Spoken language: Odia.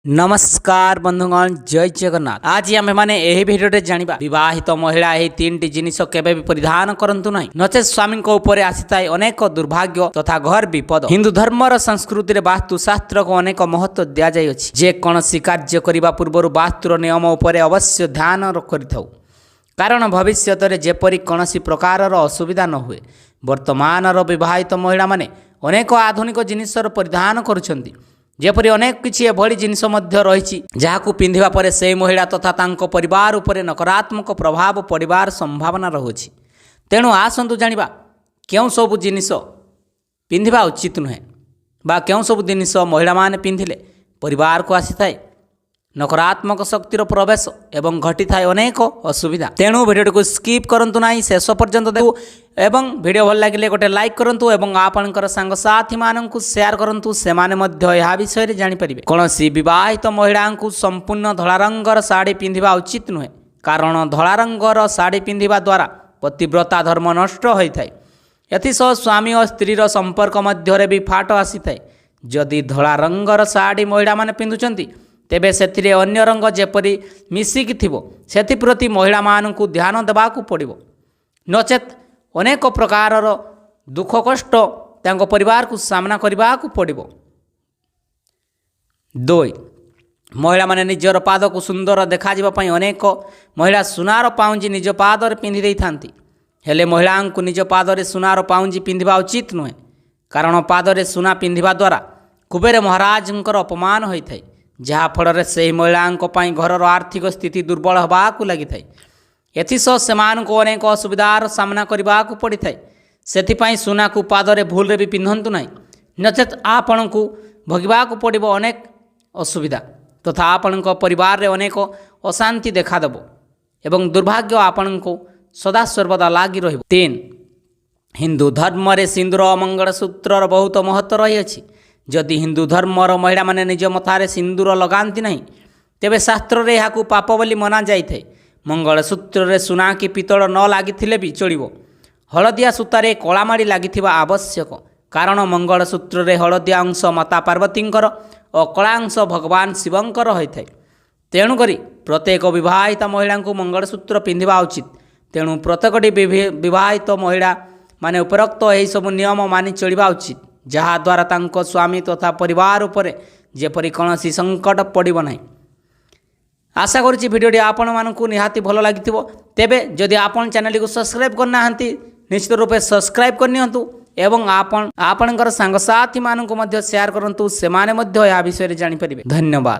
ନମସ୍କାର ବନ୍ଧୁଗଣ, ଜୟ ଜଗନ୍ନାଥ। ଆଜି ଆମେମାନେ ଏହି ଭିଡ଼ିଓରେ ଜାଣିବା, ବିବାହିତ ମହିଳା ଏହି ତିନିଟି ଜିନିଷ କେବେ ବି ପରିଧାନ କରନ୍ତୁ ନାହିଁ, ନଚେତ୍ ସ୍ୱାମୀଙ୍କ ଉପରେ ଆସିଥାଏ ଅନେକ ଦୁର୍ଭାଗ୍ୟ ତଥା ଘର ବିପଦ। ହିନ୍ଦୁ ଧର୍ମର ସଂସ୍କୃତିରେ ବାସ୍ତୁ ଶାସ୍ତ୍ରକୁ ଅନେକ ମହତ୍ଵ ଦିଆଯାଇଅଛି। ଯେକୌଣସି କାର୍ଯ୍ୟ କରିବା ପୂର୍ବରୁ ବାସ୍ତୁର ନିୟମ ଉପରେ ଅବଶ୍ୟ ଧ୍ୟାନ କରିଥାଉ, କାରଣ ଭବିଷ୍ୟତରେ ଯେପରି କୌଣସି ପ୍ରକାରର ଅସୁବିଧା ନ ହୁଏ। ବର୍ତ୍ତମାନର ବିବାହିତ ମହିଳାମାନେ ଅନେକ ଆଧୁନିକ ଜିନିଷର ପରିଧାନ କରୁଛନ୍ତି। ଯେପରି ଅନେକ କିଛି ଏଭଳି ଜିନିଷ ମଧ୍ୟ ରହିଛି, ଯାହାକୁ ପିନ୍ଧିବା ପରେ ସେହି ମହିଳା ତଥା ତାଙ୍କ ପରିବାର ଉପରେ ନକାରାତ୍ମକ ପ୍ରଭାବ ପଡ଼ିବାର ସମ୍ଭାବନା ରହୁଛି। ତେଣୁ ଆସନ୍ତୁ ଜାଣିବା, କେଉଁ ସବୁ ଜିନିଷ ପିନ୍ଧିବା ଉଚିତ ନୁହେଁ ବା କେଉଁ ସବୁ ଜିନିଷ ମହିଳାମାନେ ପିନ୍ଧିଲେ ପରିବାରକୁ ଆସିଥାଏ ନକାରାତ୍ମକ ଶକ୍ତିର ପ୍ରବେଶ ଏବଂ ଘଟିଥାଏ ଅନେକ ଅସୁବିଧା। ତେଣୁ ଭିଡ଼ିଓଟିକୁ ସ୍କିପ୍ କରନ୍ତୁ ନାହିଁ, ଶେଷ ପର୍ଯ୍ୟନ୍ତ ଦେଖୁ ଏବଂ ଭିଡ଼ିଓ ଭଲ ଲାଗିଲେ ଗୋଟେ ଲାଇକ୍ କରନ୍ତୁ ଏବଂ ଆପଣଙ୍କର ସାଙ୍ଗସାଥିମାନଙ୍କୁ ସେୟାର କରନ୍ତୁ, ସେମାନେ ମଧ୍ୟ ଏହା ବିଷୟରେ ଜାଣିପାରିବେ। କୌଣସି ବିବାହିତ ମହିଳାଙ୍କୁ ସମ୍ପୂର୍ଣ୍ଣ ଧଳା ରଙ୍ଗର ଶାଢ଼ୀ ପିନ୍ଧିବା ଉଚିତ ନୁହେଁ, କାରଣ ଧଳା ରଙ୍ଗର ଶାଢ଼ୀ ପିନ୍ଧିବା ଦ୍ୱାରା ପତିବ୍ରତା ଧର୍ମ ନଷ୍ଟ ହୋଇଥାଏ। ଏଥିସହ ସ୍ୱାମୀ ଓ ସ୍ତ୍ରୀର ସମ୍ପର୍କ ମଧ୍ୟରେ ବି ଫାଟ ଆସିଥାଏ। ଯଦି ଧଳା ରଙ୍ଗର ଶାଢ଼ୀ ମହିଳାମାନେ ପିନ୍ଧୁଛନ୍ତି, ତେବେ ସେଥିରେ ଅନ୍ୟ ରଙ୍ଗ ଯେପରି ମିଶିକି ଥିବ, ସେଥିପ୍ରତି ମହିଳାମାନଙ୍କୁ ଧ୍ୟାନ ଦେବାକୁ ପଡ଼ିବ। ନଚେତ୍ ଅନେକ ପ୍ରକାରର ଦୁଃଖ କଷ୍ଟ ତାଙ୍କ ପରିବାରକୁ ସାମ୍ନା କରିବାକୁ ପଡ଼ିବ। 2, ମହିଳାମାନେ ନିଜର ପାଦକୁ ସୁନ୍ଦର ଦେଖାଯିବା ପାଇଁ ଅନେକ ମହିଳା ସୁନାର ପାଉଁଜି ନିଜ ପାଦରେ ପିନ୍ଧି ଦେଇଥାନ୍ତି। ହେଲେ ମହିଳାଙ୍କୁ ନିଜ ପାଦରେ ସୁନାର ପାଉଁଜି ପିନ୍ଧିବା ଉଚିତ ନୁହେଁ, କାରଣ ପାଦରେ ସୁନା ପିନ୍ଧିବା ଦ୍ୱାରା କୁବେର ମହାରାଜଙ୍କର ଅପମାନ ହୋଇଥାଏ, ଯାହାଫଳରେ ସେହି ମହିଳାଙ୍କ ପାଇଁ ଘରର ଆର୍ଥିକ ସ୍ଥିତି ଦୁର୍ବଳ ହେବାକୁ ଲାଗିଥାଏ। ଏଥିସହ ସେମାନଙ୍କୁ ଅନେକ ଅସୁବିଧାର ସାମ୍ନା କରିବାକୁ ପଡ଼ିଥାଏ। ସେଥିପାଇଁ ସୁନାକୁ ପାଦରେ ଭୁଲରେ ବି ପିନ୍ଧନ୍ତୁ ନାହିଁ, ନଚେତ୍ ଆପଣଙ୍କୁ ଭୋଗିବାକୁ ପଡ଼ିବ ଅନେକ ଅସୁବିଧା ତଥା ଆପଣଙ୍କ ପରିବାରରେ ଅନେକ ଅଶାନ୍ତି ଦେଖାଦେବ ଏବଂ ଦୁର୍ଭାଗ୍ୟ ଆପଣଙ୍କୁ ସଦାସର୍ବଦା ଲାଗି ରହିବ। 3, ହିନ୍ଦୁ ଧର୍ମରେ ସିନ୍ଦୁର ଓ ମଙ୍ଗଳସୂତ୍ରର ବହୁତ ମହତ୍ତ୍ୱ ରହିଅଛି। ଯଦି ହିନ୍ଦୁ ଧର୍ମର ମହିଳାମାନେ ନିଜ ମଥାରେ ସିନ୍ଦୁର ଲଗାନ୍ତି ନାହିଁ, ତେବେ ଶାସ୍ତ୍ରରେ ଏହାକୁ ପାପ ବୋଲି ମନାଯାଇଥାଏ। ମଙ୍ଗଳସୂତ୍ରରେ ସୁନା କି ପିତ୍ତଳ ନ ଲାଗିଥିଲେ ବି ଚଳିବ, ହଳଦିଆ ସୂତାରେ କଳାମାଡ଼ି ଲାଗିଥିବା ଆବଶ୍ୟକ। କାରଣ ମଙ୍ଗଳସୂତ୍ରରେ ହଳଦିଆ ଅଂଶ ମାତା ପାର୍ବତୀଙ୍କର ଓ କଳା ଅଂଶ ଭଗବାନ ଶିବଙ୍କର ହୋଇଥାଏ। ତେଣୁକରି ପ୍ରତ୍ୟେକ ବିବାହିତ ମହିଳାଙ୍କୁ ମଙ୍ଗଳସୂତ୍ର ପିନ୍ଧିବା ଉଚିତ। ତେଣୁ ପ୍ରତ୍ୟେକଟି ବିବାହିତ ମହିଳା ମାନେ ଉପରୋକ୍ତ ଏହିସବୁ ନିୟମ ମାନି ଚଳିବା ଉଚିତ, ଯାହାଦ୍ୱାରା ତାଙ୍କ ସ୍ୱାମୀ ତଥା ପରିବାର ଉପରେ ଯେପରି କୌଣସି ସଙ୍କଟ ପଡ଼ିବ ନାହିଁ। ଆଶା କରୁଛି ଭିଡ଼ିଓଟି ଆପଣମାନଙ୍କୁ ନିହାତି ଭଲ ଲାଗିଥିବ। ତେବେ ଯଦି ଆପଣ ଚ୍ୟାନେଲଟିକୁ ସବସ୍କ୍ରାଇବ୍ କରିନାହାନ୍ତି, ନିଶ୍ଚିତ ରୂପେ ସବସ୍କ୍ରାଇବ୍ କରିନିଅନ୍ତୁ ଏବଂ ଆପଣ ଆପଣଙ୍କର ସାଙ୍ଗସାଥିମାନଙ୍କୁ ମଧ୍ୟ ସେୟାର କରନ୍ତୁ, ସେମାନେ ମଧ୍ୟ ଏହା ବିଷୟରେ ଜାଣିପାରିବେ। ଧନ୍ୟବାଦ।